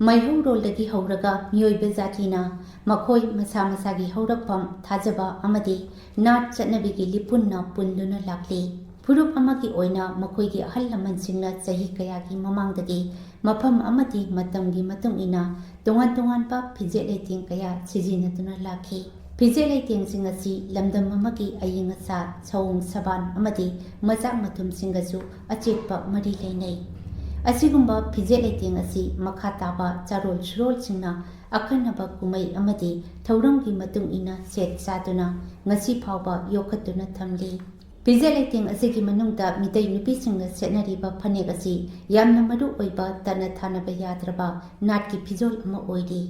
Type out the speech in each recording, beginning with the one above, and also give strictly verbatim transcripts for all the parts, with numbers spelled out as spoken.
ꯃꯩꯍꯧꯔꯣꯜꯗꯒꯤ ꯍꯧꯔꯒ ꯃꯤꯑꯣꯏꯕ ꯖꯥꯇꯤꯅ ꯃꯈꯣꯏ ꯃꯁꯥ ꯃꯁꯥꯒꯤ ꯍꯧꯔꯛꯐꯝ, ꯊꯥꯖꯕ ꯑꯃꯗꯤ ꯅꯥꯠ ꯆꯠꯅꯕꯤꯒꯤ ꯂꯤꯄꯨꯟꯅ ꯄꯨꯟꯗꯨꯅ ꯂꯥꯛꯂꯤ꯫ ꯐꯨꯔꯨꯞ ꯑꯃꯒꯤ ꯑꯣꯏꯅ ꯃꯈꯣꯏꯒꯤ ꯑꯍꯜ ꯂꯃꯟꯁꯤꯡꯅ ꯆꯍꯤ ꯀꯌꯥꯒꯤ ꯃꯃꯥꯡꯗꯒꯤ ꯃꯐꯝ ꯑꯃꯗꯤ ꯃꯇꯝꯒꯤ ꯃꯇꯨꯡ ꯏꯟꯅ ꯇꯣꯉꯥꯟ ꯇꯣꯉꯥꯟꯕ ꯐꯤꯖꯦꯠ ꯂꯩꯇꯦꯡ ꯀꯌꯥ ꯁꯤꯖꯤꯟꯅꯗꯨꯅ ꯂꯥꯛꯈꯤ꯫ ꯐꯤꯖꯦꯠ ꯂꯩꯇꯦꯡꯁꯤꯡ ꯑꯁꯤ ꯂꯝꯗꯝ ꯑꯃꯒꯤ ꯑꯏꯪ ꯑꯁꯥ, ꯁꯑꯣꯡ ꯁꯕꯥꯟ ꯑꯃꯗꯤ ꯃꯆꯥꯛ ꯃꯊꯨꯝꯁꯤꯡꯒꯁꯨ ꯑꯆꯦꯠꯄ ꯃꯔꯤ ꯂꯩꯅꯩ꯫ ꯑꯁꯤꯒꯨꯝꯕ ꯐꯤꯖꯦꯠ ꯂꯩꯇꯦꯡ ꯑꯁꯤ ꯃꯈꯥ ꯇꯥꯕ ꯆꯥꯔꯣꯜ ꯁꯨꯔꯣꯜꯁꯤꯡꯅ ꯑꯈꯟꯅꯕ ꯀꯨꯝꯍꯩ ꯑꯃꯗꯤ ꯊꯧꯔꯝꯒꯤ ꯃꯇꯨꯡ ꯏꯟꯅ ꯁꯦꯠ ꯆꯥꯗꯨꯅ ꯉꯁꯤ ꯐꯥꯎꯕ ꯌꯣꯛꯈꯠꯇꯨꯅ ꯊꯝꯂꯤ꯫ ꯐꯤꯖꯦꯠ ꯂꯩꯇꯦꯡ ꯑꯁꯤꯒꯤ ꯃꯅꯨꯡꯗ ꯃꯤꯇꯩ ꯅꯨꯄꯤꯁꯤꯡꯅ ꯁꯦꯠꯅꯔꯤꯕ ꯐꯅꯦꯛ ꯑꯁꯤ ꯌꯥꯝꯅ ꯃꯔꯨ ꯑꯣꯏꯕ, ꯇꯠꯅ ꯊꯥꯅꯕ ꯌꯥꯗ꯭ꯔꯕ ꯅꯥꯠꯀꯤ ꯐꯤꯖꯣꯜ ꯑꯃ ꯑꯣꯏꯔꯤ꯫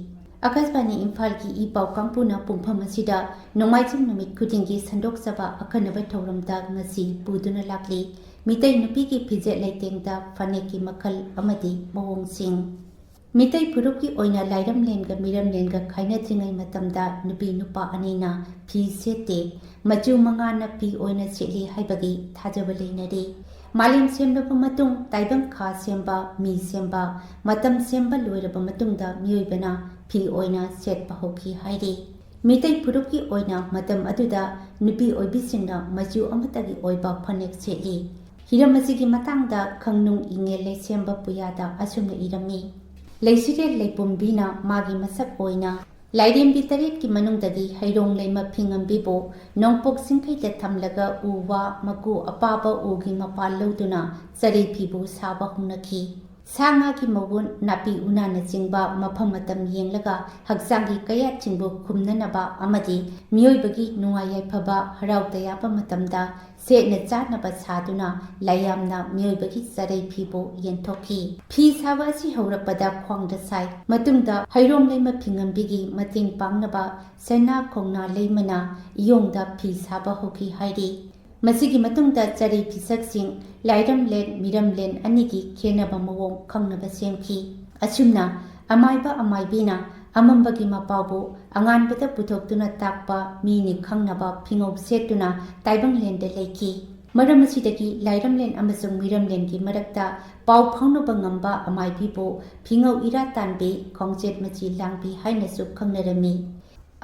ꯑꯀꯥꯁꯕꯥꯅꯤ ꯏꯝꯐꯥꯜꯒꯤ ꯏ ꯄꯥꯎ ꯀꯥꯡꯕꯨꯅ ꯄꯨꯡꯐꯝ ꯑꯁꯤꯗ ꯅꯣꯡꯃꯥꯏꯖꯤꯡ ꯅꯨꯃꯤꯠ ꯈꯨꯗꯤꯡꯒꯤ ꯁꯟꯗꯣꯛꯆꯕ ꯑꯈꯟꯅꯕ ꯊꯧꯔꯝꯗ ꯉꯁꯤ ꯄꯨꯗꯨꯅ ꯂꯥꯛꯂꯤ꯫ ꯃꯤꯇꯩ ꯅꯨꯄꯤꯒꯤ ꯐꯤꯖꯦꯠ ꯂꯩꯇꯦꯡꯗ ꯐꯅꯦꯛꯀꯤ ꯃꯈꯜ ꯑꯃꯗꯤ ꯃꯑꯣꯡꯁꯤꯡ꯫ ꯃꯤꯇꯩ ꯐꯨꯔꯨꯞꯀꯤ ꯑꯣꯏꯅ ꯂꯥꯏꯔꯝꯂꯦꯟꯒ ꯃꯤꯔꯝꯂꯦꯟꯒ ꯈꯥꯏꯅꯗ꯭ꯔꯤꯉꯩ ꯃꯇꯝꯗ ꯅꯨꯄꯤ ꯅꯨꯄꯥ ꯑꯅꯤꯅ ꯐꯤ ꯁꯦꯠꯇꯦ, ꯃꯆꯨ ꯃꯉꯥꯅ ꯐꯤ ꯑꯣꯏꯅ ꯁꯦꯠꯂꯤ ꯍꯥꯏꯕꯒꯤ ꯊꯥꯖꯕ ꯂꯩꯅꯔꯤ꯫ ꯃꯥꯂꯦꯝ ꯁꯦꯝꯂꯕ ꯃꯇꯨꯡ ꯇꯥꯏꯕꯪ ꯈꯥ ꯁꯦꯝꯕ, ꯃꯤ ꯁꯦꯝꯕ, ꯃꯇꯝ ꯁꯦꯝꯕ ꯂꯣꯏꯔꯕ ꯃꯇꯨꯡꯗ ꯃꯤꯑꯣꯏꯕꯅ ꯐꯤ ꯑꯣꯏꯅ ꯁꯦꯠꯄ ꯍꯧꯈꯤ ꯍꯥꯏꯔꯤ꯫ ꯃꯤꯇꯩ ꯐꯨꯔꯨꯞꯀꯤ ꯑꯣꯏꯅ ꯃꯇꯝ ꯑꯗꯨꯗ ꯅꯨꯄꯤ ꯑꯣꯏꯕꯤꯁꯤꯡꯅ ꯃꯆꯨ ꯑꯃꯠꯇꯒꯤ ꯑꯣꯏꯕ ꯐꯅꯦꯛ ꯁꯦꯠꯂꯤ꯫ ꯍꯤꯔꯝ ꯑꯁꯤꯒꯤ ꯃꯇꯥꯡꯗ ꯈꯪꯅꯨꯡ ꯏꯉꯦꯜ ꯂꯩꯁꯦꯝꯕ ꯄꯨꯌꯥꯗ ꯑꯁꯨꯝꯅ ꯏꯔꯝꯃꯤ: ꯂꯩꯁꯤꯔꯦꯜ ꯂꯩꯄꯨꯝꯕꯤꯅ ꯃꯥꯒꯤ ꯃꯁꯛ ꯑꯣꯏꯅ ꯂꯥꯏꯔꯦꯝꯕꯤ ꯇꯔꯦꯠꯀꯤ ꯃꯅꯨꯡꯗꯒꯤ ꯍꯩꯔꯣꯡ ꯂꯩꯃ ꯐꯤꯉꯝꯕꯤꯕꯨ ꯅꯣꯡꯄꯣꯛ ꯆꯤꯡꯈꯩꯗ ꯊꯝꯂꯒ ꯎ ꯋꯥ ꯃꯀꯨ ꯑꯄꯥꯕ ꯎꯒꯤ ꯃꯄꯥꯜ ꯂꯧꯗꯨꯅ ꯆꯔꯩ ꯐꯤꯕꯨ ꯁꯥꯕ ꯍꯧꯅꯈꯤ꯫ ꯁꯥ ꯉꯥꯒꯤ ꯃꯒꯨꯟ, ꯅꯥꯄꯤ ꯎꯅꯥꯅꯆꯤꯡꯕ ꯃꯐꯝ ꯃꯇꯝ ꯌꯦꯡꯂꯒ ꯍꯛꯆꯥꯡꯒꯤ ꯀꯌꯥꯠꯁꯤꯡꯕꯨ ꯈꯨꯝꯅꯅꯕ ꯑꯃꯗꯤ ꯃꯤꯑꯣꯏꯕꯒꯤ ꯅꯨꯡꯉꯥꯏ ꯌꯥꯏꯐꯕ, ꯍꯔꯥꯎ ꯇꯌꯥꯝꯕ ꯃꯇꯝꯗ ꯁꯦꯠꯅ ꯆꯥꯅꯕ ꯁꯥꯗꯨꯅ ꯂꯥꯏꯌꯥꯝꯅ ꯃꯤꯑꯣꯏꯕꯒꯤ ꯆꯔꯩ ꯐꯤꯕꯨ ꯌꯦꯟꯊꯣꯛꯈꯤ꯫ ꯐꯤ ꯁꯥꯕ ꯑꯁꯤ ꯍꯧꯔꯛꯄꯗ ꯈ꯭ꯋꯥꯡꯗ ꯁꯥꯏ꯫ ꯃꯇꯨꯡꯗ ꯍꯩꯔꯣꯡ ꯂꯩꯃ ꯐꯤꯉꯝꯕꯤꯒꯤ ꯃꯇꯦꯡ ꯄꯥꯡꯅꯕ ꯁꯅꯥ ꯈꯣꯡꯅꯥ ꯂꯩꯃꯅ ꯏꯌꯣꯡꯗ ꯐꯤ ꯁꯥꯕ ꯍꯧꯈꯤ ꯍꯥꯏꯔꯤ꯫ ꯃꯁꯤꯒꯤ ꯃꯇꯨꯡꯗ ꯆꯔꯩ ꯐꯤꯁꯛꯁꯤꯡ ꯂꯥꯏꯔꯝꯂꯦꯟ ꯃꯤꯔꯝꯂꯦꯟ ꯑꯅꯤꯒꯤ ꯈꯦꯟꯅꯕ ꯃꯑꯣꯡ ꯈꯪꯅꯕ ꯁꯦꯝꯈꯤ꯫ ꯑꯁꯨꯝꯅ ꯑꯃꯥꯏꯕ ꯑꯃꯥꯏꯕꯤꯅ ꯑꯃꯝꯕꯒꯤ ꯃꯄꯥꯎꯕꯨ ꯑꯉꯥꯟꯕꯗ ꯄꯨꯊꯣꯛꯇꯨꯅ ꯇꯥꯛꯄ ꯃꯤꯅꯤ ꯈꯪꯅꯕ ꯐꯤꯉꯧ ꯁꯦꯠꯇꯨꯅ ꯇꯥꯏꯕꯪꯂꯦꯟꯗ ꯂꯩꯈꯤ꯫ ꯃꯔꯝ ꯑꯁꯤꯗꯒꯤ ꯂꯥꯏꯔꯝꯂꯦꯟ ꯑꯃꯁꯨꯡ ꯃꯤꯔꯝꯂꯦꯟꯒꯤ ꯃꯔꯛꯇ ꯄꯥꯎ ꯐꯥꯎꯅꯕ ꯉꯝꯕ ꯑꯃꯥꯏꯕꯤꯕꯨ ꯐꯤꯉꯧ ꯏꯔꯥ ꯇꯥꯟꯕꯤ, ꯈꯣꯡꯆꯦꯠ ꯃꯆꯤ ꯂꯥꯡꯕꯤ ꯍꯥꯏꯅꯁꯨ ꯈꯪꯅꯔꯝꯃꯤ꯫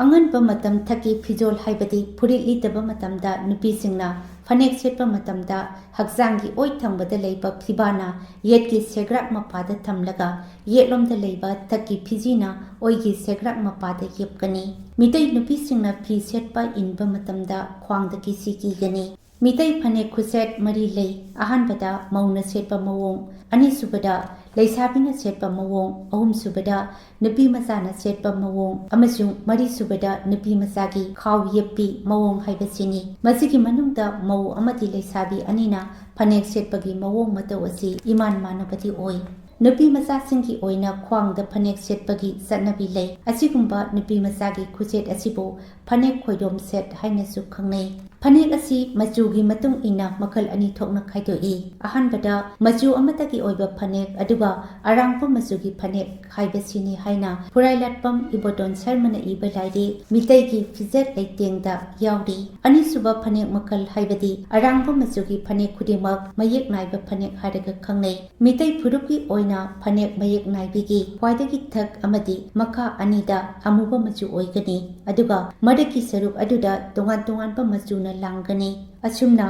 ꯑꯉꯟꯕ ꯃꯇꯝ ꯊꯛꯀꯤ ꯐꯤꯖꯣꯜ ꯍꯥꯏꯕꯗꯤ ꯐꯨꯔꯤꯠ ꯂꯤꯠꯇꯕ ꯃꯇꯝꯗ ꯅꯨꯄꯤꯁꯤꯡꯅ ꯐꯅꯦꯛ ꯁꯦꯠꯄ ꯃꯇꯝꯗ ꯍꯛꯆꯥꯡꯒꯤ ꯑꯣꯏ ꯊꯪꯕꯗ ꯂꯩꯕ ꯐꯤꯕꯥꯅ ꯌꯦꯠꯀꯤ ꯁꯦꯒ꯭ꯔꯥꯛ ꯃꯄꯥꯗ ꯊꯝꯂꯒ ꯌꯦꯠꯂꯣꯝꯗ ꯂꯩꯕ ꯊꯛꯀꯤ ꯐꯤꯖꯤꯅ ꯑꯣꯏꯒꯤ ꯁꯦꯒ꯭ꯔꯥꯛ ꯃꯄꯥꯗ ꯌꯦꯞꯀꯅꯤ꯫ ꯃꯤꯇꯩ ꯅꯨꯄꯤꯁꯤꯡꯅ ꯐꯤ ꯁꯦꯠꯄ ꯏꯟꯕ ꯃꯇꯝꯗ ꯈ꯭ꯋꯥꯡꯗ ꯀꯤꯁꯤ ꯀꯤꯒꯅꯤ꯫ ꯃꯤꯇꯩ ꯐꯅꯦꯛ ꯈꯨꯁꯦꯠ ꯃꯔꯤ ꯂꯩ꯫ ꯑꯍꯥꯟꯕꯗ ꯃꯧꯅ ꯁꯦꯠꯄ ꯃꯑꯣꯡ, ꯑꯅꯤꯁꯨꯕꯗ ꯂꯩꯁꯥꯕꯤꯅ ꯁꯦꯠꯄ ꯃꯑꯣꯡ, ꯑꯍꯨꯝꯁꯨꯕꯗ ꯅꯨꯄꯤ ꯃꯆꯥꯅ ꯁꯦꯠꯄ ꯃꯑꯣꯡ ꯑꯃꯁꯨꯡ ꯃꯔꯤꯁꯨꯕꯗ ꯅꯨꯄꯤ ꯃꯆꯥꯒꯤ ꯈꯥꯎ ꯌꯦꯞꯄꯤ ꯃꯑꯣꯡ ꯍꯥꯏꯕꯁꯤꯅꯤ꯫ ꯃꯁꯤꯒꯤ ꯃꯅꯨꯡꯗ ꯃꯧ ꯑꯃꯗꯤ ꯂꯩꯁꯥꯕꯤ ꯑꯅꯤꯅ ꯐꯅꯦꯛ ꯁꯦꯠꯄꯒꯤ ꯃꯑꯣꯡ ꯃꯇꯧ ꯑꯁꯤ ꯏꯃꯥꯟ ꯃꯥꯟꯅꯕꯗꯤ ꯑꯣꯏ꯫ ꯅꯨꯄꯤ ꯃꯆꯥꯁꯤꯡꯒꯤ ꯑꯣꯏꯅ ꯈ꯭ꯋꯥꯡꯗ ꯐꯅꯦꯛ ꯁꯦꯠꯄꯒꯤ ꯆꯠꯅꯕꯤ ꯂꯩ꯫ ꯑꯁꯤꯒꯨꯝꯕ ꯅꯨꯄꯤ ꯃꯆꯥꯒꯤ ꯈꯨꯁꯦꯠ ꯑꯁꯤꯕꯨ ꯐꯅꯦꯛ ꯈꯣꯏꯗꯣꯝ ꯁꯦꯠ ꯍꯥꯏꯅꯁꯨ ꯈꯪꯅꯩ꯫ ꯐꯅꯦꯛ ꯑꯁꯤ ꯃꯆꯨꯒꯤ ꯃꯇꯨꯡ ꯏꯟꯅ ꯃꯈꯜ ꯑꯅꯤ ꯊꯣꯛꯅ ꯈꯥꯏꯗꯣꯛꯏ꯫ ꯑꯍꯥꯟꯕꯗ ꯃꯆꯨ ꯑꯃꯠꯇꯒꯤ ꯑꯣꯏꯕ ꯐꯅꯦꯛ, ꯑꯗꯨꯒ ꯑꯔꯥꯡꯕ ꯃꯆꯨꯒꯤ ꯐꯅꯦꯛ ꯍꯥꯏꯕꯁꯤꯅꯤ ꯍꯥꯏꯅ ꯐꯨꯔꯥꯏꯂꯥꯠꯄꯝ ꯏꯕꯣꯇꯣꯟ ꯁꯔꯃꯅ ꯏꯕ ꯂꯥꯏꯔꯤꯛ ꯃꯤꯇꯩꯒꯤ ꯐꯤꯖꯦꯠ ꯂꯩꯇꯦꯡꯗ ꯌꯥꯎꯔꯤ꯫ ꯑꯅꯤꯁꯨꯕ ꯐꯅꯦꯛ ꯃꯈꯜ ꯍꯥꯏꯕꯗꯤ ꯑꯔꯥꯡꯕ ꯃꯆꯨꯒꯤ ꯐꯅꯦꯛ ꯈꯨꯗꯤꯡꯃꯛ ꯃꯌꯦꯛ ꯅꯥꯏꯕ ꯐꯅꯦꯛ ꯍꯥꯏꯔꯒ ꯈꯪꯅꯩ꯫ ꯃꯤꯇꯩ ꯐꯨꯔꯨꯞꯀꯤ ꯑꯣꯏꯅ ꯐꯅꯦꯛ ꯃꯌꯦꯛ ꯅꯥꯏꯕꯤꯒꯤ ꯈ꯭ꯋꯥꯏꯗꯒꯤ ꯊꯛ ꯑꯃꯗꯤ ꯃꯈꯥ ꯑꯅꯤꯗ ꯑꯃꯨꯕ ꯃꯆꯨ ꯑꯣꯏꯒꯅꯤ, ꯑꯗꯨꯒ ꯃꯔꯛꯀꯤ ꯁꯔꯨꯛ ꯑꯗꯨꯗ ꯇꯣꯉꯥꯟ ꯇꯣꯉꯥꯟꯕ ꯃꯆꯨꯅ ꯂꯥꯡꯒꯅꯤ꯫ ꯑꯁꯨꯝꯅ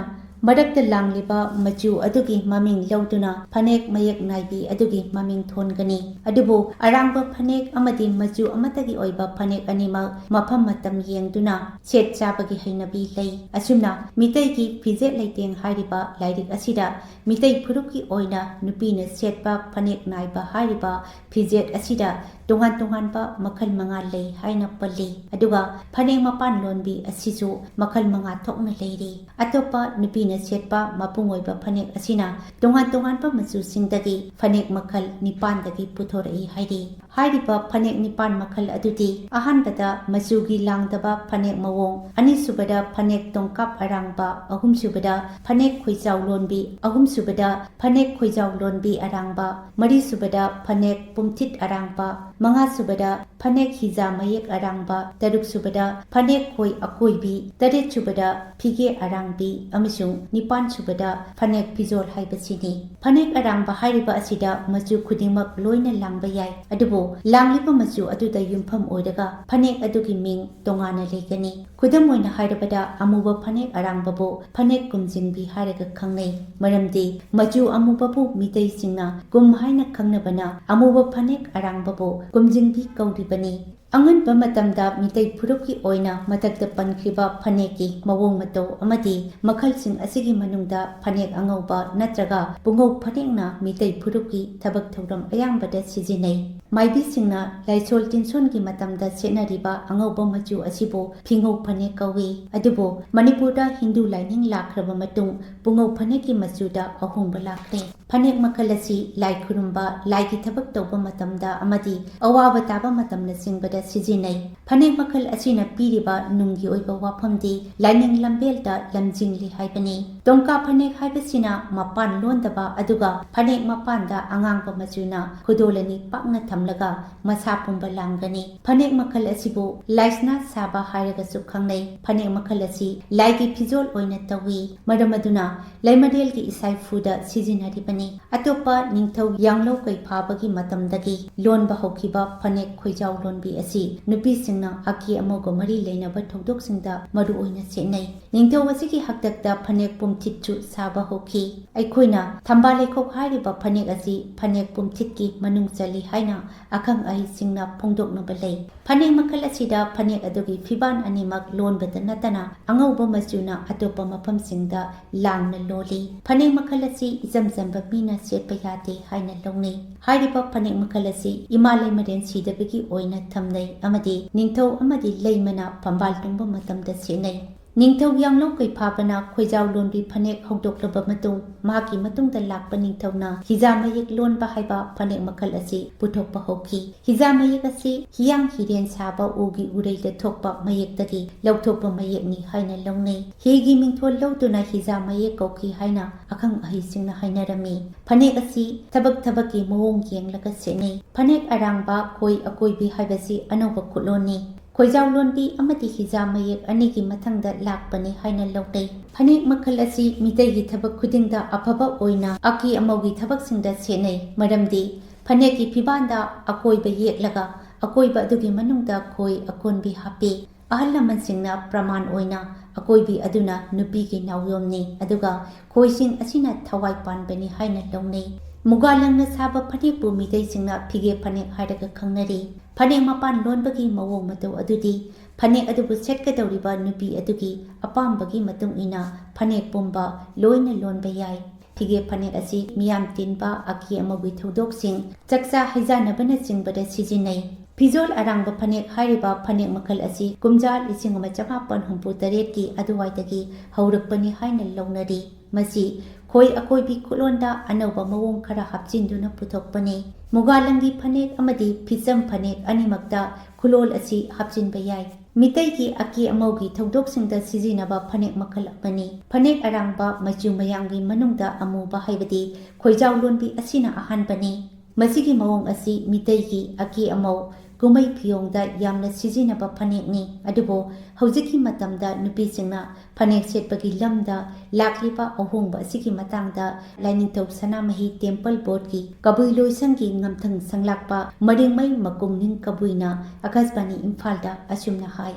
ꯃꯔꯛꯇ ꯂꯥꯡꯂꯤꯕ ꯃꯆꯨ ꯑꯗꯨꯒꯤ ꯃꯃꯤꯡ ꯂꯧꯗꯨꯅ ꯐꯅꯦꯛ ꯃꯌꯦꯛ ꯅꯥꯏꯕꯤ ꯑꯗꯨꯒꯤ ꯃꯃꯤꯡ ꯊꯣꯟꯒꯅꯤ꯫ ꯑꯗꯨꯕꯨ ꯑꯔꯥꯡꯕ ꯐꯅꯦꯛ ꯑꯃꯗꯤ ꯃꯆꯨ ꯑꯃꯠꯇꯒꯤ ꯑꯣꯏꯕ ꯐꯅꯦꯛ ꯑꯅꯤꯃꯛ ꯃꯐꯝ ꯃꯇꯝ ꯌꯦꯡꯗꯨꯅ ꯁꯦꯠ ꯆꯥꯕꯒꯤ ꯍꯩꯅꯕꯤ ꯂꯩ꯫ ꯑꯁꯨꯝꯅ ꯃꯤꯇꯩꯒꯤ ꯐꯤꯖꯦꯠ ꯂꯩꯇꯦꯡ ꯍꯥꯏꯔꯤꯕ ꯂꯥꯏꯔꯤꯛ ꯑꯁꯤꯗ ꯃꯤꯇꯩ ꯐꯨꯔꯨꯞꯀꯤ ꯑꯣꯏꯅ ꯅꯨꯄꯤꯅ ꯁꯦꯠꯄ ꯐꯅꯦꯛ ꯅꯥꯏꯕ ꯍꯥꯏꯔꯤꯕ ꯐꯤꯖꯦꯠ ꯑꯁꯤꯗ ꯇꯣꯉꯥꯟ ꯇꯣꯉꯥꯟꯕ ꯃꯈꯜ ꯃꯉꯥ ꯂꯩ ꯍꯥꯏꯅ ꯄꯜꯂꯤ꯫ ꯑꯗꯨꯒ ꯐꯅꯦꯛ ꯃꯄꯥꯟ ꯂꯣꯟꯕꯤ ꯑꯁꯤꯁꯨ ꯃꯈꯜ ꯃꯉꯥ ꯊꯣꯛꯅ ꯂꯩꯔꯤ꯫ ꯑꯇꯣꯞꯄ ꯅꯨꯄꯤꯅ ꯁꯦꯠꯄ ꯃꯄꯨꯡ ꯑꯣꯏꯕ ꯐꯅꯦꯛ ꯑꯁꯤꯅ ꯇꯣꯉꯥꯟ ꯇꯣꯉꯥꯟꯕ ꯃꯆꯨꯁꯤꯡꯗꯒꯤ ꯐꯅꯦꯛ ꯃꯈꯜ ꯅꯤꯄꯥꯟꯗꯒꯤ ꯄꯨꯊꯣꯔꯛꯏ ꯍꯥꯏꯔꯤ꯫ ꯍꯥꯏꯔꯤꯕ ꯐꯅꯦꯛ ꯅꯤꯄꯥꯟ ꯃꯈꯜ ꯑꯗꯨꯗꯤ ꯑꯍꯥꯟꯕꯗ ꯃꯆꯨꯒꯤ ꯂꯥꯡꯗꯕ ꯐꯅꯦꯛ ꯃꯑꯣꯡ, ꯑꯅꯤꯁꯨꯕꯗ ꯐꯅꯦꯛ ꯇꯣꯡꯀꯥꯞ ꯑꯔꯥꯡꯕ, ꯑꯍꯨꯝꯁꯨꯕꯗ ꯐꯅꯦꯛ ꯈꯣꯏꯖꯥꯎ ꯂꯣꯟꯕꯤ, ꯑꯍꯨꯝꯁꯨꯕꯗ ꯐꯅꯦꯛ ꯈꯣꯏꯖꯥꯎ ꯂꯣꯟꯕꯤ ꯑꯔꯥꯡꯕ, ꯃꯔꯤꯁꯨꯕꯗ ꯐꯅꯦꯛ ꯄꯨꯝꯊꯤꯠ ꯑꯔꯥꯡꯕ, ꯃꯉꯥꯁꯨꯕꯗ ꯐꯅꯦꯛ ꯍꯤꯖꯥ ꯃꯌꯦꯛ ꯑꯔꯥꯡꯕ, ꯇꯔꯨꯛꯁꯨꯕꯗ ꯐꯅꯦꯛ ꯈꯣꯏ ꯑꯀꯣꯏꯕꯤ, ꯇꯔꯦꯠꯁꯨꯕꯗ ꯐꯤꯒꯦ ꯑꯔꯥꯡꯕꯤ ꯑꯃꯁꯨꯡ ꯅꯤꯄꯥꯟꯁꯨꯕꯗ ꯐꯅꯦꯛ ꯐꯤꯖꯣꯜ ꯍꯥꯏꯕꯁꯤꯅꯤ꯫ ꯐꯅꯦꯛ ꯑꯔꯥꯡꯕ ꯍꯥꯏꯔꯤꯕ ꯑꯁꯤꯗ ꯃꯆꯨ ꯈꯨꯗꯤꯡꯃꯛ ꯂꯣꯏꯅ ꯂꯥꯡꯕ ꯌꯥꯏ, ꯑꯗꯨꯕꯨ ꯂꯥꯡꯂꯤꯕ ꯃꯆꯨ ꯑꯗꯨꯗ ꯌꯨꯝꯐꯝ ꯑꯣꯏꯔꯒ ꯐꯅꯦꯛ ꯑꯗꯨꯒꯤ ꯃꯤꯡ ꯇꯣꯉꯥꯟꯅ ꯂꯩꯒꯅꯤ꯫ ꯈꯨꯗꯝ ꯑꯣꯏꯅ ꯍꯥꯏꯔꯕꯗ, ꯑꯃꯨꯕ ꯐꯅꯦꯛ ꯑꯔꯥꯡꯕꯕꯨ ꯐꯅꯦꯛ ꯀꯨꯝꯖꯤꯡꯕꯤ ꯍꯥꯏꯔꯒ ꯈꯪꯅꯩ, ꯃꯔꯝꯗꯤ ꯃꯆꯨ ꯑꯃꯨꯕꯕꯨ ꯃꯤꯇꯩꯁꯤꯡꯅ ꯀꯨꯝ ꯍꯥꯏꯅ ꯈꯪꯅꯕꯅ ꯑꯃꯨꯕ ꯐꯅꯦꯛ ꯑꯔꯥꯡꯕꯕꯨ ꯀꯨꯝꯖꯤꯡꯕꯤ ꯀꯧꯔꯤꯕꯅꯤ꯫ ꯑꯉꯟꯕ ꯃꯇꯝꯗ ꯃꯤꯇꯩ ꯐꯨꯔꯨꯞꯀꯤ ꯑꯣꯏꯅ ꯃꯊꯛꯇ ꯄꯟꯈ꯭ꯔꯤꯕ ꯐꯅꯦꯛꯀꯤ ꯃꯑꯣꯡ ꯃꯇꯧ ꯑꯃꯗꯤ ꯃꯈꯜꯁꯤꯡ ꯑꯁꯤꯒꯤ ꯃꯅꯨꯡꯗ ꯐꯅꯦꯛ ꯑꯉꯧꯕ ꯅꯠꯇ꯭ꯔꯒ ꯄꯨꯉꯧ ꯐꯅꯦꯛꯅ ꯃꯤꯇꯩ ꯐꯨꯔꯨꯞꯀꯤ ꯊꯕꯛ ꯊꯧꯔꯝ ꯑꯌꯥꯝꯕꯗ ꯁꯤꯖꯤꯟꯅꯩ꯫ ꯃꯥꯏꯕꯤꯁꯤꯡꯅ ꯂꯥꯏꯁꯣꯜ ꯇꯤꯟꯁꯣꯟꯒꯤ ꯃꯇꯝꯗ ꯁꯦꯠꯅꯔꯤꯕ ꯑꯉꯧꯕ ꯃꯆꯨ ꯑꯁꯤꯕꯨ ꯐꯤꯉꯧ ꯐꯅꯦꯛ ꯀꯧꯏ꯫ ꯑꯗꯨꯕꯨ ꯃꯅꯤꯄꯨꯔꯗ ꯍꯤꯟꯗꯨ ꯂꯥꯏꯅꯤꯡ ꯂꯥꯛꯈ꯭ꯔꯕ ꯃꯇꯨꯡ ꯄꯨꯉꯧ ꯐꯅꯦꯛꯀꯤ ꯃꯆꯨꯗ ꯑꯍꯣꯡꯕ ꯂꯥꯛꯈ꯭ꯔꯦ꯫ ꯐꯅꯦꯛ ꯃꯈꯜ ꯑꯁꯤ ꯂꯥꯏ ꯈꯨꯔꯨꯝꯕ, ꯂꯥꯏꯒꯤ ꯊꯕꯛ ꯇꯧꯕ ꯃꯇꯝꯗ ꯑꯃꯗꯤ ꯑꯋꯥꯕ ꯇꯥꯕ ꯃꯇꯝꯅꯆꯤꯡꯕꯗ ꯁꯤꯖꯤꯟꯅꯩ꯫ ꯐꯅꯦꯛ ꯃꯈꯜ ꯑꯁꯤꯅ ꯄꯤꯔꯤꯕ ꯅꯨꯡꯒꯤ ꯑꯣꯏꯕ ꯋꯥꯐꯝꯗꯤ ꯂꯥꯏꯅꯤꯡ ꯂꯝꯕꯦꯜꯗ ꯂꯝꯖꯤꯡꯂꯤ ꯍꯥꯏꯕꯅꯤ꯫ ꯇꯣꯡꯀꯥ ꯐꯅꯦꯛ ꯍꯥꯏꯕꯁꯤꯅ ꯃꯄꯥꯟ ꯂꯣꯟꯗꯕ ꯑꯗꯨꯒ ꯐꯅꯦꯛ ꯃꯄꯥꯟꯗ ꯑꯉꯥꯡꯕ ꯃꯆꯨꯅ ꯈꯨꯗꯣꯜ ꯑꯅꯤ ꯄꯥꯛꯅ ꯊꯝꯂꯒ ꯃꯁꯥ ꯄꯨꯝꯕ ꯂꯥꯡꯒꯅꯤ꯫ ꯐꯅꯦꯛ ꯃꯈꯜ ꯑꯁꯤꯕꯨ ꯂꯥꯏꯁꯅꯥ ꯁꯥꯕ ꯍꯥꯏꯔꯒꯁꯨ ꯈꯪꯅꯩ꯫ ꯐꯅꯦꯛ ꯃꯈꯜ ꯑꯁꯤ ꯂꯥꯏꯒꯤ ꯐꯤꯖꯣꯜ ꯑꯣꯏꯅ ꯇꯧꯏ꯫ ꯃꯔꯝ ꯑꯗꯨꯅ ꯂꯩꯃꯔꯦꯜꯒꯤ ꯏꯁꯥꯏꯐꯨꯗ ꯁꯤꯖꯤꯟꯅꯔꯤꯕꯅꯤ꯫ ꯑꯇꯣꯞꯄ ꯅꯤꯡꯊꯧ ꯌꯥꯡꯂꯧ ꯀꯩꯐꯥꯕꯒꯤ ꯃꯇꯝꯗꯒꯤ ꯂꯣꯟꯕ ꯍꯧꯈꯤꯕ ꯐꯅꯦꯛ ꯈꯣꯏꯖꯥꯎ ꯂꯣꯟꯕꯤ ꯑꯁꯤ ꯅꯨꯄꯤꯁꯤꯡꯅ ꯑꯀꯦ ꯑꯃꯧꯒ ꯃꯔꯤ ꯂꯩꯅꯕ ꯊꯧꯗꯣꯛꯁꯤꯡꯗ ꯃꯔꯨꯑꯣꯏꯅ ꯁꯦꯠꯅꯩ꯫ ꯅꯤꯡꯊꯧ ꯑꯁꯤꯒꯤ ꯍꯥꯛꯇꯛꯇ ꯐꯅꯦꯛ ꯄꯨꯝꯊꯤꯠꯁꯨ ꯁꯥꯕ ꯍꯧꯈꯤ꯫ ꯑꯩꯈꯣꯏꯅ ꯊꯝꯕꯥꯜ ꯂꯩꯈꯣꯛ ꯍꯥꯏꯔꯤꯕ ꯐꯅꯦꯛ ꯑꯁꯤ ꯐꯅꯦꯛ ꯄꯨꯝꯊꯤꯠꯀꯤ ꯃꯅꯨꯡ ꯆꯜꯂꯤ ꯍꯥꯏꯅ ꯑꯈꯪ ꯑꯍꯩꯁꯤꯡꯅ ꯐꯣꯡꯗꯣꯛꯅꯕ ꯂꯩ꯫ ꯐꯅꯦꯛ ꯃꯈꯜ ꯑꯁꯤꯗ ꯐꯅꯦꯛ ꯑꯗꯨꯒꯤ ꯐꯤꯕꯥꯟ ꯑꯅꯤꯃꯛ ꯂꯣꯟꯕꯗ ꯅꯠꯇꯅ ꯑꯉꯧꯕ ꯃꯆꯨꯅ ꯑꯇꯣꯞꯄ ꯃꯐꯝꯁꯤꯡꯗ ꯂꯥꯡꯅ ꯂꯣꯜꯂꯤ꯫ ꯐꯅꯦꯛ ꯃꯈꯜ ꯑꯁꯤ ꯏꯆꯝ ꯆꯝꯕ ꯃꯤꯅ ꯁꯦꯠꯄ ꯌꯥꯗꯦ ꯍꯥꯏꯅ ꯂꯧꯅꯩ꯫ ꯍꯥꯏꯔꯤꯕ ꯐꯅꯦꯛ ꯃꯈꯜ ꯑꯁꯤ ꯏꯃꯥ ꯂꯩꯃꯔꯦꯟ ꯁꯤꯗꯕꯒꯤ ꯑꯣꯏꯅ ꯊꯝꯅꯩ ꯑꯃꯗꯤ ꯅꯤꯡꯊꯧ ꯑꯃꯗꯤ ꯂꯩꯃꯅ ꯐꯝꯕꯥꯜ ꯇꯨꯡꯕ ꯃꯇꯝꯗ ꯁꯦꯠꯅꯩ꯫ ꯅꯤꯡꯊꯧ ꯌꯥꯡꯂꯧ ꯀꯩꯐꯥꯕꯅ ꯈꯣꯏꯖꯥꯎ ꯂꯣꯟꯕꯤ ꯐꯅꯦꯛ ꯍꯧꯗꯣꯛꯂꯕ ꯃꯇꯨꯡ, ꯃꯍꯥꯛꯀꯤ ꯃꯇꯨꯡꯗ ꯂꯥꯛꯄ ꯅꯤꯡꯊꯧꯅ ꯍꯤꯖꯥ ꯃꯌꯦꯛ ꯂꯣꯟꯕ ꯍꯥꯏꯕ ꯐꯅꯦꯛ ꯃꯈꯜ ꯑꯁꯤ ꯄꯨꯊꯣꯛꯄ ꯍꯧꯈꯤ꯫ ꯍꯤꯖꯥ ꯃꯌꯦꯛ ꯑꯁꯤ ꯍꯤꯌꯥꯡ ꯍꯤꯔꯦꯟ ꯁꯥꯕ ꯎꯒꯤ ꯎꯔꯩꯗ ꯊꯣꯛꯄ ꯃꯌꯦꯛꯇꯒꯤ ꯂꯧꯊꯣꯛꯄ ꯃꯌꯦꯛꯅꯤ ꯍꯥꯏꯅ ꯂꯧꯅꯩ꯫ ꯍꯤꯒꯤ ꯃꯤꯡꯊꯣꯜ ꯂꯧꯗꯨꯅ ꯍꯤꯖꯥ ꯃꯌꯦꯛ ꯀꯧꯈꯤ ꯍꯥꯏꯅ ꯑꯈꯪ ꯑꯍꯩꯁꯤꯡꯅ ꯍꯥꯏꯅꯔꯝꯃꯤ꯫ ꯐꯅꯦꯛ ꯑꯁꯤ ꯊꯕꯛ ꯊꯕꯛꯀꯤ ꯃꯑꯣꯡ ꯌꯦꯡꯂꯒ ꯁꯦꯠꯅꯩ꯫ ꯐꯅꯦꯛ ꯑꯔꯥꯡꯕ ꯈꯣꯏ ꯑꯀꯣꯏꯕꯤ ꯍꯥꯏꯕꯁꯤ ꯑꯅꯧꯕ ꯈꯨꯠꯂꯣꯟꯅꯤ꯫ ꯈꯣꯏꯖꯥꯎ ꯂꯣꯟꯕꯤ ꯑꯃꯗꯤ ꯍꯤꯖꯥ ꯃꯌꯦꯛ ꯑꯅꯤꯒꯤ ꯃꯊꯪꯗ ꯂꯥꯛꯄꯅꯤ ꯍꯥꯏꯅ ꯂꯧꯅꯩ꯫ ꯐꯅꯦꯛ ꯃꯈꯜ ꯑꯁꯤ ꯃꯤꯇꯩꯒꯤ ꯊꯕꯛ ꯈꯨꯗꯤꯡꯗ ꯑꯐꯕ ꯑꯣꯏꯅ ꯑꯀꯦ ꯑꯃꯧꯒꯤ ꯊꯕꯛꯁꯤꯡꯗ ꯁꯦꯠꯅꯩ꯫ ꯃꯔꯝꯗꯤ ꯐꯅꯦꯛꯀꯤ ꯐꯤꯕꯥꯟꯗ ꯑꯀꯣꯏꯕ ꯌꯦꯛꯂꯒ ꯑꯀꯣꯏꯕ ꯑꯗꯨꯒꯤ ꯃꯅꯨꯡꯗ ꯈꯣꯏ ꯑꯀꯣꯟꯕꯤ ꯍꯥꯞꯄꯤ꯫ ꯑꯍꯜ ꯂꯃꯟꯁꯤꯡꯅ ꯄ꯭ꯔꯃꯥꯟ ꯑꯣꯏꯅ ꯑꯀꯣꯏꯕꯤ ꯑꯗꯨꯅ ꯅꯨꯄꯤꯒꯤ ꯅꯥꯎꯌꯣꯝꯅꯤ, ꯑꯗꯨꯒ ꯈꯣꯏꯁꯤꯡ ꯑꯁꯤꯅ ꯊꯋꯥꯏ ꯄꯥꯟꯕꯅꯤ ꯍꯥꯏꯅ ꯂꯧꯅꯩ꯫ ꯃꯨꯒꯥ ꯂꯪꯅ ꯁꯥꯕ ꯐꯅꯦꯛꯄꯨ ꯃꯤꯇꯩꯁꯤꯡꯅ ꯐꯤꯒꯦ ꯐꯅꯦꯛ ꯍꯥꯏꯔꯒ ꯈꯪꯅꯔꯤ꯫ ꯐꯅꯦꯛ ꯃꯄꯥꯟ ꯂꯣꯟꯕꯒꯤ ꯃꯑꯣꯡ ꯃꯇꯧ ꯑꯗꯨꯗꯤ ꯐꯅꯦꯛ ꯑꯗꯨꯕꯨ ꯁꯦꯠꯀꯗꯧꯔꯤꯕ ꯅꯨꯄꯤ ꯑꯗꯨꯒꯤ ꯑꯄꯥꯝꯕꯒꯤ ꯃꯇꯨꯡ ꯏꯟꯅ ꯐꯅꯦꯛ ꯄꯨꯝꯕ ꯂꯣꯏꯅ ꯂꯣꯟꯕ ꯌꯥꯏ꯫ ꯐꯤꯒꯦ ꯐꯅꯦꯛ ꯑꯁꯤ ꯃꯤꯌꯥꯝ ꯇꯤꯟꯕ, ꯑꯀꯦ ꯑꯃꯧꯒꯤ ꯊꯧꯗꯣꯛꯁꯤꯡ, ꯆꯥꯛꯆꯥ ꯍꯩꯖꯥꯟꯅꯕꯅꯆꯤꯡꯕꯗ ꯁꯤꯖꯤꯟꯅꯩ꯫ ꯐꯤꯖꯣꯜ ꯑꯔꯥꯡꯕ ꯐꯅꯦꯛ ꯍꯥꯏꯔꯤꯕ ꯐꯅꯦꯛ ꯃꯈꯜ ꯑꯁꯤ ꯀꯨꯝꯖꯥ ꯂꯤꯁꯤꯡ ꯑꯃ ꯆꯃꯥꯄꯟ ꯍꯨꯝꯐꯨ ꯇꯔꯦꯠꯀꯤ ꯑꯗꯨꯋꯥꯏꯗꯒꯤ ꯍꯧꯔꯛꯄꯅꯤ ꯍꯥꯏꯅ ꯂꯧꯅꯔꯤ꯫ ꯃꯁꯤ ꯈꯣꯏ ꯑꯀꯣꯏꯕꯤ ꯈꯨꯠꯂꯣꯟꯗ ꯑꯅꯧꯕ ꯃꯑꯣꯡ ꯈꯔ ꯍꯥꯞꯆꯤꯟꯗꯨꯅ ꯄꯨꯊꯣꯛꯄꯅꯤ꯫ ꯃꯨꯒꯥ ꯂꯪꯒꯤ ꯐꯅꯦꯛ ꯑꯃꯗꯤ ꯐꯤꯆꯝ ꯐꯅꯦꯛ ꯑꯅꯤꯃꯛꯇ ꯈꯨꯂꯣꯜ ꯑꯁꯤ ꯍꯥꯞꯆꯤꯟꯕ ꯌꯥꯏ꯫ ꯃꯤꯇꯩꯒꯤ ꯑꯀꯦ ꯑꯃꯧꯒꯤ ꯊꯧꯗꯣꯛꯁꯤꯡꯗ ꯁꯤꯖꯤꯟꯅꯕ ꯐꯅꯦꯛ ꯃꯈꯜ ꯑꯃꯅꯤ꯫ ꯐꯅꯦꯛ ꯑꯔꯥꯡꯕ ꯃꯆꯨ ꯃꯌꯥꯝꯒꯤ ꯃꯅꯨꯡꯗ ꯑꯃꯨꯕ ꯍꯥꯏꯕꯗꯤ ꯈꯣꯏꯖꯥꯎ ꯂꯣꯟꯕꯤ ꯑꯁꯤꯅ ꯑꯍꯥꯟꯕꯅꯤ꯫ ꯃꯁꯤꯒꯤ ꯃꯑꯣꯡ ꯑꯁꯤ ꯃꯤꯇꯩꯒꯤ ꯑꯀꯦ ꯑꯃꯧ ꯀꯨꯝꯍꯩ ꯐꯤꯌꯣꯡꯗ ꯌꯥꯝꯅ ꯁꯤꯖꯤꯟꯅꯕ ꯐꯅꯦꯛꯅꯤ꯫ ꯑꯗꯨꯕꯨ ꯍꯧꯖꯤꯛꯀꯤ ꯃꯇꯝꯗ ꯅꯨꯄꯤꯁꯤꯡꯅ ꯐꯅꯦꯛ ꯁꯦꯠꯄꯒꯤ ꯂꯝꯗ ꯂꯥꯛꯂꯤꯕ ꯑꯍꯣꯡꯕ ꯑꯁꯤꯒꯤ ꯃꯇꯥꯡꯗ ꯂꯥꯏꯅꯤꯡꯊꯧ ꯁꯅꯥꯃꯍꯤ ꯇꯦꯝꯄꯜ ꯕꯣꯔꯗꯀꯤ ꯀꯕꯨꯏ ꯂꯣꯏꯁꯪꯒꯤ ꯉꯝꯊꯪ ꯁꯪꯂꯥꯛꯄ ꯃꯔꯤꯡꯃꯩ ꯃꯀꯨꯝꯅꯤꯡ ꯀꯕꯨꯏꯅ ꯑꯀꯥꯁꯕꯥꯅꯤ ꯏꯝꯐꯥꯜꯗ ꯑꯁꯨꯝꯅ ꯍꯥꯏ꯫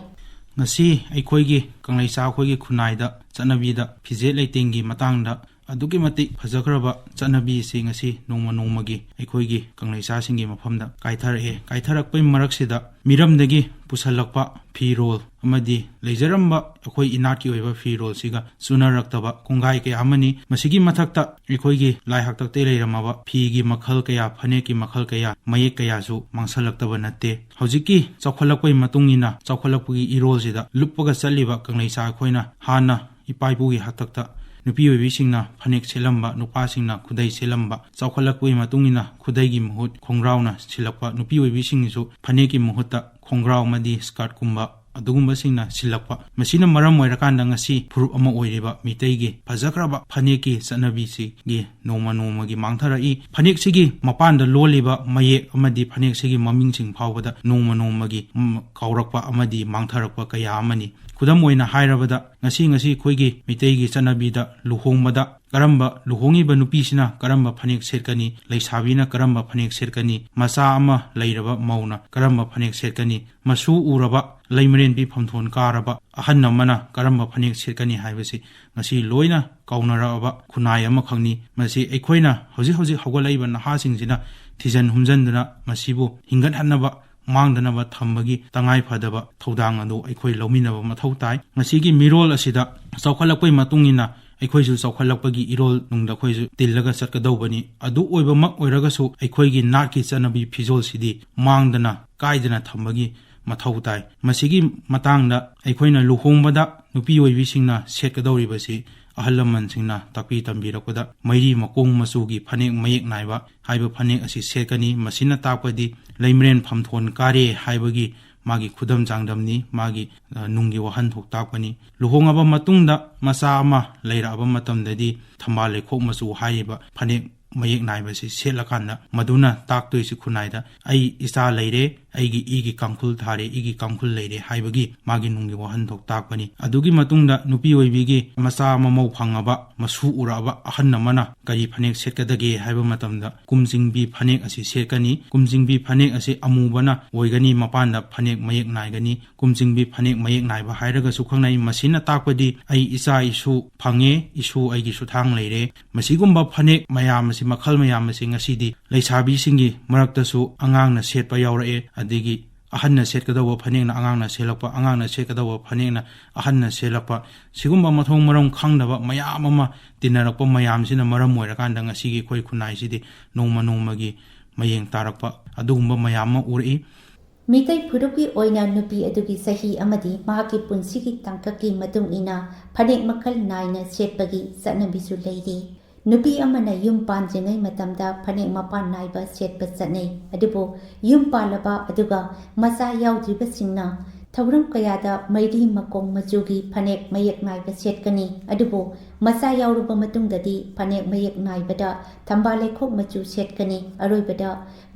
ꯉꯁꯤ ꯑꯩꯈꯣꯏꯒꯤ ꯀꯪꯂꯩꯆꯥ ꯑꯩꯈꯣꯏꯒꯤ ꯈꯨꯟꯅꯥꯏꯗ ꯆꯠꯅꯕꯤꯗ ꯐꯤꯖꯦꯠ ꯂꯩꯇꯦꯡꯒꯤ ꯃꯇꯥꯡꯗ ꯑꯗꯨꯛꯀꯤ ꯃꯇꯤꯛ ꯐꯖꯈ꯭ꯔꯕ ꯆꯠꯅꯕꯤ ꯑꯁꯤ ꯉꯁꯤ ꯅꯣꯡꯃ ꯅꯣꯡꯃꯒꯤ ꯑꯩꯈꯣꯏꯒꯤ ꯀꯪꯂꯩꯆꯥꯁꯤꯡꯒꯤ ꯃꯐꯝꯗ ꯀꯥꯏꯊꯔꯛꯑꯦ꯫ ꯀꯥꯏꯊꯔꯛꯄꯒꯤ ꯃꯔꯛꯁꯤꯗ ꯃꯤꯔꯝꯗꯒꯤ ꯄꯨꯁꯜꯂꯛꯄ ꯐꯤꯔꯣꯜ ꯑꯃꯗꯤ ꯂꯩꯖꯔꯝꯕ ꯑꯩꯈꯣꯏ ꯏꯅꯥꯠꯀꯤ ꯑꯣꯏꯕ ꯐꯤꯔꯣꯜꯁꯤꯒ ꯆꯨꯅꯔꯛꯇꯕ ꯀꯣꯡꯒꯥꯏ ꯀꯌꯥ ꯑꯃꯅꯤ꯫ ꯃꯁꯤꯒꯤ ꯃꯊꯛꯇ ꯑꯩꯈꯣꯏꯒꯤ ꯂꯥꯏ ꯍꯥꯛꯇꯛꯇ ꯂꯩꯔꯝꯃꯕ ꯐꯤꯒꯤ ꯃꯈꯜ ꯀꯌꯥ, ꯐꯅꯦꯛꯀꯤ ꯃꯈꯜ ꯀꯌꯥ, ꯃꯌꯦꯛ ꯀꯌꯥꯁꯨ ꯃꯥꯡꯁꯜꯂꯛꯇꯕ ꯅꯠꯇꯦ꯫ ꯍꯧꯖꯤꯛꯀꯤ ꯆꯥꯎꯈꯠꯂꯛꯄꯒꯤ ꯃꯇꯨꯡ ꯏꯟꯅ ꯆꯥꯎꯈꯠꯂꯛꯄꯒꯤ ꯏꯔꯣꯜꯁꯤꯗ ꯂꯨꯞꯄꯒ ꯆꯠꯂꯤꯕ ꯀꯪꯂꯩꯆꯥ ꯑꯩꯈꯣꯏꯅ ꯍꯥꯟꯅ ꯏꯄꯥ ꯏꯄꯨꯒꯤ ꯍꯥꯛꯇꯛꯇ ꯅꯨꯄꯤ ꯑꯣꯏꯕꯤꯁꯤꯡꯅ ꯐꯅꯦꯛ ꯁꯦꯠꯂꯝꯕ, ꯅꯨꯄꯥꯁꯤꯡꯅ ꯈꯨꯗꯩ ꯁꯦꯠꯂꯝꯕ, ꯆꯥꯎꯈꯠꯂꯛꯄꯒꯤ ꯃꯇꯨꯡ ꯏꯟꯅ ꯈꯨꯗꯩꯒꯤ ꯃꯍꯨꯠ ꯈꯣꯡꯒ꯭ꯔꯥꯎꯅ ꯁꯤꯜꯂꯛꯄ, ꯅꯨꯄꯤ ꯑꯣꯏꯕꯤꯁꯤꯡꯅꯁꯨ ꯐꯅꯦꯛꯀꯤ ꯃꯍꯨꯠꯇ ꯈꯣꯡꯒ꯭ꯔꯥꯎ ꯑꯃꯗꯤ ꯁ꯭ꯀꯔꯠꯀꯨꯝꯕ ꯑꯗꯨꯒꯨꯝꯕꯁꯤꯡꯅ ꯁꯤꯜꯂꯛꯄ꯫ ꯃꯁꯤꯅ ꯃꯔꯝ ꯑꯣꯏꯔꯀꯥꯟꯗ ꯉꯁꯤ ꯐꯨꯔꯨꯞ ꯑꯃ ꯑꯣꯏꯔꯤꯕ ꯃꯤꯇꯩꯒꯤ ꯐꯖꯈ꯭ꯔꯕ ꯐꯅꯦꯛꯀꯤ ꯆꯠꯅꯕꯤꯁꯤꯒꯤ ꯅꯣꯡꯃ ꯅꯣꯡꯃꯒꯤ ꯃꯥꯡꯊꯔꯛꯏ꯫ ꯐꯅꯦꯛꯁꯤꯒꯤ ꯃꯄꯥꯟꯗ ꯂꯣꯜꯂꯤꯕ ꯃꯌꯦꯛ ꯑꯃꯗꯤ ꯐꯅꯦꯛꯁꯤꯒꯤ ꯃꯃꯤꯡꯁꯤꯡ ꯐꯥꯎꯕꯗ ꯅꯣꯡꯃ ꯅꯣꯡꯃꯒꯤ, ꯎꯝ, ꯀꯥꯎꯔꯛꯄ ꯑꯃꯗꯤ ꯃꯥꯡꯊꯔꯛꯄ ꯀꯌꯥ ꯑꯃꯅꯤ꯫ ꯈꯨꯗꯝ ꯑꯣꯏꯅ ꯍꯥꯏꯔꯕꯗ, ꯉꯁꯤ, ꯉꯁꯤ ꯑꯩꯈꯣꯏꯒꯤ ꯃꯤꯇꯩꯒꯤ ꯆꯠꯅꯕꯤꯗ ꯂꯨꯍꯣꯡꯕꯗ ꯀꯔꯝꯕ, ꯂꯨꯍꯣꯡꯉꯤꯕ ꯅꯨꯄꯤꯁꯤꯅ ꯀꯔꯝꯕ ꯐꯅꯦꯛ ꯁꯦꯠꯀꯅꯤ, ꯂꯩꯁꯥꯕꯤꯅ ꯀꯔꯝꯕ ꯐꯅꯦꯛ ꯁꯦꯠꯀꯅꯤ, ꯃꯆꯥ ꯑꯃ ꯂꯩꯔꯕ ꯃꯧꯅ ꯀꯔꯝꯕ ꯐꯅꯦꯛ ꯁꯦꯠꯀꯅꯤ, ꯃꯁꯨ ꯎꯔꯕ ꯂꯩꯃꯔꯦꯟꯕꯤ ꯐꯝꯊꯣꯟ ꯀꯥꯔꯕ ꯑꯍꯟ ꯑꯃꯅ ꯀꯔꯝꯕ ꯐꯅꯦꯛ ꯁꯦꯠꯀꯅꯤ ꯍꯥꯏꯕꯁꯤ ꯉꯁꯤ ꯂꯣꯏꯅ ꯀꯥꯎꯅꯔꯛꯑꯕ ꯈꯨꯟꯅꯥꯏ ꯑꯃꯈꯛꯅꯤ꯫ ꯃꯁꯤ ꯑꯩꯈꯣꯏꯅ ꯍꯧꯖꯤꯛ ꯍꯧꯖꯤꯛ ꯍꯧꯒꯠꯂꯛꯏꯕ ꯅꯍꯥꯁꯤꯡꯁꯤꯅ ꯊꯤꯖꯟ ꯍꯨꯝꯖꯟꯗꯨꯅ ꯃꯁꯤꯕꯨ ꯍꯤꯡꯒꯠꯍꯟꯅꯕ, ꯃꯥꯡꯗꯅꯕ ꯊꯝꯕꯒꯤ ꯇꯉꯥꯏ ꯐꯗꯕ ꯊꯧꯗꯥꯡ ꯑꯗꯨ ꯑꯩꯈꯣꯏ ꯂꯧꯃꯤꯟꯅꯕ ꯃꯊꯧ ꯇꯥꯏ꯫ ꯉꯁꯤꯒꯤ ꯃꯤꯔꯣꯜ ꯑꯁꯤꯗ ꯆꯥꯎꯈꯠꯂꯛꯄꯒꯤ ꯃꯇꯨꯡ ꯏꯟꯅ ꯑꯩꯈꯣꯏꯁꯨ ꯆꯥꯎꯈꯠꯂꯛꯄꯒꯤ ꯏꯔꯣꯜ ꯅꯨꯡꯗ ꯑꯩꯈꯣꯏꯁꯨ ꯇꯤꯜꯂꯒ ꯆꯠꯀꯗꯧꯕꯅꯤ꯫ ꯑꯗꯨ ꯑꯣꯏꯕꯃꯛ ꯑꯣꯏꯔꯒꯁꯨ ꯑꯩꯈꯣꯏꯒꯤ ꯅꯥꯠꯀꯤ ꯆꯠꯅꯕꯤ ꯐꯤꯖꯣꯜꯁꯤꯗꯤ ꯃꯥꯡꯗꯅ ꯀꯥꯏꯗꯅ ꯊꯝꯕꯒꯤ ꯃꯊꯧ ꯇꯥꯏ꯫ ꯃꯁꯤꯒꯤ ꯃꯇꯥꯡꯗ ꯑꯩꯈꯣꯏꯅ ꯂꯨꯍꯣꯡꯕꯗ ꯅꯨꯄꯤ ꯑꯣꯏꯕꯤꯁꯤꯡꯅ ꯁꯦꯠꯀꯗꯧꯔꯤꯕꯁꯤ ꯑꯍꯜ ꯂꯃꯟꯁꯤꯡꯅ ꯇꯥꯛꯄꯤ ꯇꯝꯕꯤꯔꯛꯄꯗ ꯃꯩꯔꯤ ꯃꯈꯣꯡ ꯃꯆꯨꯒꯤ ꯐꯅꯦꯛ ꯃꯌꯦꯛ ꯅꯥꯏꯕ ꯍꯥꯏꯕ ꯐꯅꯦꯛ ꯑꯁꯤ ꯁꯦꯠꯀꯅꯤ꯫ ꯃꯁꯤꯅ ꯇꯥꯛꯄꯗꯤ ꯂꯩꯃꯔꯦꯟ ꯐꯝꯊꯣꯟ ꯀꯥꯔꯦ ꯍꯥꯏꯕꯒꯤ ꯃꯥꯒꯤ ꯈꯨꯗꯝ ꯆꯥꯡꯗꯝꯅꯤ, ꯃꯥꯒꯤ, ꯑ, ꯅꯨꯡꯒꯤ ꯋꯥꯍꯟꯊꯣꯛ ꯇꯥꯛꯄꯅꯤ꯫ ꯂꯨꯍꯣꯡꯉꯕ ꯃꯇꯨꯡꯗ ꯃꯆꯥ ꯑꯃ ꯂꯩꯔꯛꯑꯕ ꯃꯇꯝꯗꯗꯤ ꯊꯝꯕꯥꯜ ꯂꯩꯈꯣꯛ ꯃꯆꯨ ꯍꯥꯏꯔꯤꯕ ꯐꯅꯦꯛ ꯃꯌꯦꯛ ꯅꯥꯏꯕꯁꯤ ꯁꯦꯠꯂꯀꯥꯟꯗ ꯃꯗꯨꯅ ꯇꯥꯛꯇꯣꯏꯁꯤ ꯈꯨꯟꯅꯥꯏꯗ, "ꯑꯩ ꯏꯆꯥ ꯂꯩꯔꯦ, ꯑꯩꯒꯤ ꯏꯒꯤ ꯀꯥꯡꯈꯨꯜ ꯊꯥꯔꯦ, ꯏꯒꯤ ꯀꯥꯡꯈꯨꯜ ꯂꯩꯔꯦ ꯍꯥꯏꯕꯒꯤ ꯃꯥꯒꯤ ꯅꯨꯡꯒꯤ ꯋꯥꯍꯟꯊꯣꯛ ꯇꯥꯛꯄꯅꯤ꯫ ꯑꯗꯨꯒꯤ ꯃꯇꯨꯡꯗ ꯅꯨꯄꯤ ꯑꯣꯏꯕꯤꯒꯤ ꯃꯆꯥ ꯃꯃꯧ ꯐꯪꯉꯕ, ꯃꯁꯨ ꯎꯔꯛꯑꯕ ꯑꯍꯟ ꯑꯃꯅ ꯀꯔꯤ ꯐꯅꯦꯛ ꯁꯦꯠꯀꯗꯒꯦ ꯍꯥꯏꯕ ꯃꯇꯝꯗ, ꯀꯨꯝꯖꯤꯡꯕꯤ ꯐꯅꯦꯛ ꯑꯁꯤ ꯁꯦꯠꯀꯅꯤ꯫ ꯀꯨꯝꯖꯤꯡꯕꯤ ꯐꯅꯦꯛ ꯑꯁꯤ ꯑꯃꯨꯕꯅ ꯑꯣꯏꯒꯅꯤ, ꯃꯄꯥꯟꯗ ꯐꯅꯦꯛ ꯃꯌꯦꯛ ꯅꯥꯏꯒꯅꯤ꯫ ꯀꯨꯝꯖꯤꯡꯕꯤ ꯐꯅꯦꯛ ꯃꯌꯦꯛ ꯅꯥꯏꯕ ꯍꯥꯏꯔꯒꯁꯨ ꯈꯪꯅꯩ꯫ ꯃꯁꯤꯅ ꯇꯥꯛꯄꯗꯤ ꯑꯩ ꯏꯆꯥ ꯏꯁꯨ ꯐꯪꯉꯦ, ꯏꯁꯨ ꯑꯩꯒꯤ ꯁꯨꯊꯥꯡ ꯂꯩꯔꯦ꯫ ꯃꯁꯤꯒꯨꯝꯕ ꯐꯅꯦꯛ ꯃꯌꯥꯝ ꯑꯁꯤ, ꯃꯈꯜ ꯃꯌꯥꯝ ꯑꯁꯤ ꯉꯁꯤꯗꯤ ꯂꯩꯁꯥꯕꯤꯁꯤꯡꯒꯤ ꯃꯔꯛꯇꯁꯨ ꯑꯉꯥꯡꯅ ꯁꯦꯠꯄ ꯌꯥꯎꯔꯛꯑꯦ, ꯑꯗꯒꯤ ꯑꯍꯟꯅ ꯁꯦꯠꯀꯗꯧꯕ ꯐꯅꯦꯛꯅ ꯑꯉꯥꯡꯅ ꯁꯦꯠꯂꯛꯄ, ꯑꯉꯥꯡꯅ ꯁꯦꯠꯀꯗꯧꯕ ꯐꯅꯦꯛꯅ ꯑꯍꯟꯅ ꯁꯦꯠꯂꯛꯄ, ꯁꯤꯒꯨꯝꯕ ꯃꯊꯣꯡ ꯃꯔꯝ ꯈꯪꯗꯕ ꯃꯌꯥꯝ ꯑꯃ ꯇꯤꯟꯅꯔꯛꯄ ꯃꯌꯥꯝꯁꯤꯅ ꯃꯔꯝ ꯑꯣꯏꯔꯀꯥꯟꯗ ꯉꯁꯤꯒꯤ ꯑꯩꯈꯣꯏ ꯈꯨꯟꯅꯥꯏꯁꯤꯗꯤ ꯅꯣꯡꯃ ꯅꯣꯡꯃꯒꯤ ꯃꯌꯦꯡ ꯇꯥꯔꯛꯄ ꯑꯗꯨꯒꯨꯝꯕ ꯃꯌꯥꯝ ꯑꯃ ꯎꯔꯛꯏ꯫ ꯃꯤꯇꯩ ꯐꯨꯔꯨꯞꯀꯤ ꯑꯣꯏꯅ ꯅꯨꯄꯤ ꯑꯗꯨꯒꯤ ꯆꯍꯤ ꯑꯃꯗꯤ ꯃꯍꯥꯛꯀꯤ ꯄꯨꯟꯁꯤꯒꯤ ꯇꯥꯡꯀꯛꯀꯤ ꯃꯇꯨꯡ ꯏꯟꯅ ꯐꯅꯦꯛ ꯃꯈꯜ ꯅꯥꯏꯅ ꯁꯦꯠꯄꯒꯤ ꯆꯠꯅꯕꯤꯁꯨ ꯂꯩꯔꯤ꯫ ꯅꯨꯄꯤ ꯑꯃꯅ ꯌꯨꯝ ꯄꯥꯟꯗ꯭ꯔꯤꯉꯩ ꯃꯇꯝꯗ ꯐꯅꯦꯛ ꯃꯄꯥꯟ ꯅꯥꯏꯕ ꯁꯦꯠꯄ ꯆꯠꯅꯩ꯫ ꯑꯗꯨꯕꯨ ꯌꯨꯝ ꯄꯥꯜꯂꯕ ꯑꯗꯨꯒ ꯃꯆꯥ ꯌꯥꯎꯗ꯭ꯔꯤꯕꯁꯤꯡꯅ ꯊꯧꯔꯝ ꯀꯌꯥꯗ ꯃꯩꯔꯤ ꯃꯀꯣꯡ ꯃꯆꯨꯒꯤ ꯐꯅꯦꯛ ꯃꯌꯦꯛ ꯅꯥꯏꯕ ꯁꯦꯠꯀꯅꯤ꯫ ꯑꯗꯨꯕꯨ ꯃꯆꯥ ꯌꯥꯎꯔꯕ ꯃꯇꯨꯡꯗꯗꯤ ꯐꯅꯦꯛ ꯃꯌꯦꯛ ꯅꯥꯏꯕꯗ ꯊꯝꯕꯥꯜ ꯂꯩꯈꯣꯛ ꯃꯆꯨ ꯁꯦꯠꯀꯅꯤ꯫ ꯑꯔꯣꯏꯕꯗ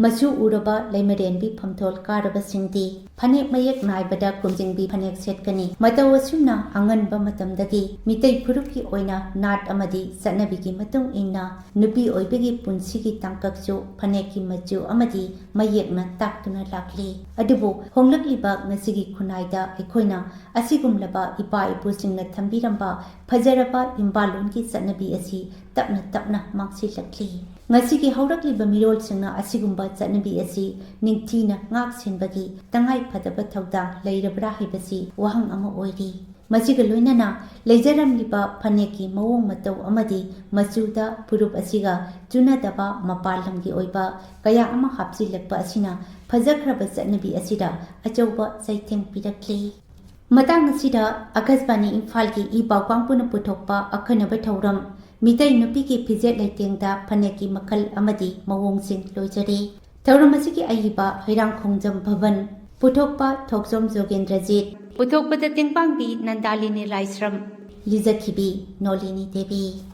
ꯃꯆꯨ ꯎꯔꯕ ꯂꯩꯃꯔꯦꯟꯕꯤ ꯐꯝꯊꯣꯜ ꯀꯥꯔꯕꯁꯤꯡꯗꯤ ꯐꯅꯦꯛ ꯃꯌꯦꯛ ꯅꯥꯏꯕꯗ ꯀꯨꯝꯖꯤꯡꯕꯤ ꯐꯅꯦꯛ ꯁꯦꯠꯀꯅꯤ꯫ ꯃꯇꯧ ꯑꯁꯨꯝꯅ ꯑꯉꯟꯕ ꯃꯇꯝꯗꯒꯤ ꯃꯤꯇꯩ ꯐꯨꯔꯨꯞꯀꯤ ꯑꯣꯏꯅ ꯅꯥꯠ ꯑꯃꯗꯤ ꯆꯠꯅꯕꯤꯒꯤ ꯃꯇꯨꯡ ꯏꯟꯅ ꯅꯨꯄꯤ ꯑꯣꯏꯕꯒꯤ ꯄꯨꯟꯁꯤꯒꯤ ꯇꯥꯡꯀꯛꯁꯨ ꯐꯅꯦꯛꯀꯤ ꯃꯆꯨ ꯑꯃꯗꯤ ꯃꯌꯦꯛꯅ ꯇꯥꯛꯇꯨꯅ ꯂꯥꯛꯂꯤ꯫ ꯑꯗꯨꯕꯨ ꯍꯣꯡꯂꯛꯂꯤꯕ ꯉꯁꯤꯒꯤ ꯈꯨꯟꯅꯥꯏꯗ ꯑꯩꯈꯣꯏꯅ ꯑꯁꯤꯒꯨꯝꯂꯕ ꯏꯄꯥ ꯏꯄꯨꯁꯤꯡꯅ ꯊꯝꯕꯤꯔꯝꯕ ꯐꯖꯔꯕ ꯏꯝꯕꯥꯜꯂꯣꯟꯒꯤ ꯆꯠꯅꯕꯤ ꯑꯁꯤ ꯇꯞꯅ ꯇꯞꯅ ꯃꯥꯡꯁꯤꯜꯂꯛꯂꯤ꯫ ꯉꯁꯤꯒꯤ ꯍꯧꯔꯛꯂꯤꯕ ꯃꯤꯔꯣꯜꯁꯤꯡꯅ ꯑꯁꯤꯒꯨꯝꯕ ꯆꯠꯅꯕꯤ ꯑꯁꯤ ꯅꯤꯡꯊꯤꯅ ꯉꯥꯛ ꯁꯦꯟꯕꯒꯤ ꯇꯉꯥꯏ ꯐꯗꯕ ꯊꯧꯗꯥꯡ ꯂꯩꯔꯕ꯭ꯔꯥ ꯍꯥꯏꯕꯁꯤ ꯋꯥꯍꯪ ꯑꯃ ꯑꯣꯏꯔꯤ꯫ ꯃꯁꯤꯒ ꯂꯣꯏꯅꯅ ꯂꯩꯖꯔꯝꯂꯤꯕ ꯐꯅꯦꯛꯀꯤ ꯃꯑꯣꯡ ꯃꯇꯧ ꯑꯃꯗꯤ ꯃꯆꯨꯗ ꯐꯨꯔꯨꯞ ꯑꯁꯤꯒ ꯆꯨꯅꯗꯕ ꯃꯄꯥꯟ ꯂꯝꯒꯤ ꯑꯣꯏꯕ ꯀꯌꯥ ꯑꯃ ꯍꯥꯞꯆꯤꯜꯂꯛꯄ ꯑꯁꯤꯅ ꯐꯖꯈ꯭ꯔꯕ ꯆꯠꯅꯕꯤ ꯑꯁꯤꯗ ꯑꯆꯧꯕ ꯆꯩꯊꯦꯡ ꯄꯤꯔꯛꯂꯤ꯫ ꯃꯇꯥꯡ ꯑꯁꯤꯗ ꯑꯀꯥꯁꯕꯥꯅꯤ ꯏꯝꯐꯥꯜꯒꯤ ꯏ ꯄꯥꯎ ꯀꯥꯡꯕꯨꯅ ꯄꯨꯊꯣꯛꯄ ꯑꯈꯟꯅꯕ ꯊꯧꯔꯝ ꯃꯤꯇꯩ ꯅꯨꯄꯤꯒꯤ ꯐꯤꯖꯦꯠ ꯂꯩꯇꯦꯡꯗ ꯐꯅꯦꯛꯀꯤ ꯃꯈꯜ ꯑꯃꯗꯤ ꯃꯑꯣꯡꯁꯤꯡ ꯂꯣꯏꯖꯔꯦ꯫ ꯊꯧꯔꯝ ꯑꯁꯤꯒꯤ ꯑꯏꯕ ꯍꯩꯔꯥꯡꯈꯣꯡꯖꯝ ꯚꯕꯟ, ꯄꯨꯊꯣꯛꯄ ꯊꯣꯛꯆꯣꯝ ꯖꯣꯒꯦꯟꯗ꯭ꯔꯖꯤꯠ, ꯄꯨꯊꯣꯛꯄꯗ ꯇꯦꯡꯄꯥꯡꯕꯤ ꯅꯟꯗꯥꯂꯤꯅꯤ ꯂꯥꯏꯁ꯭ꯔꯝ, ꯂꯤꯖꯈꯤꯕꯤ ꯅꯣꯂꯤꯅꯤ ꯗꯦꯕꯤ꯫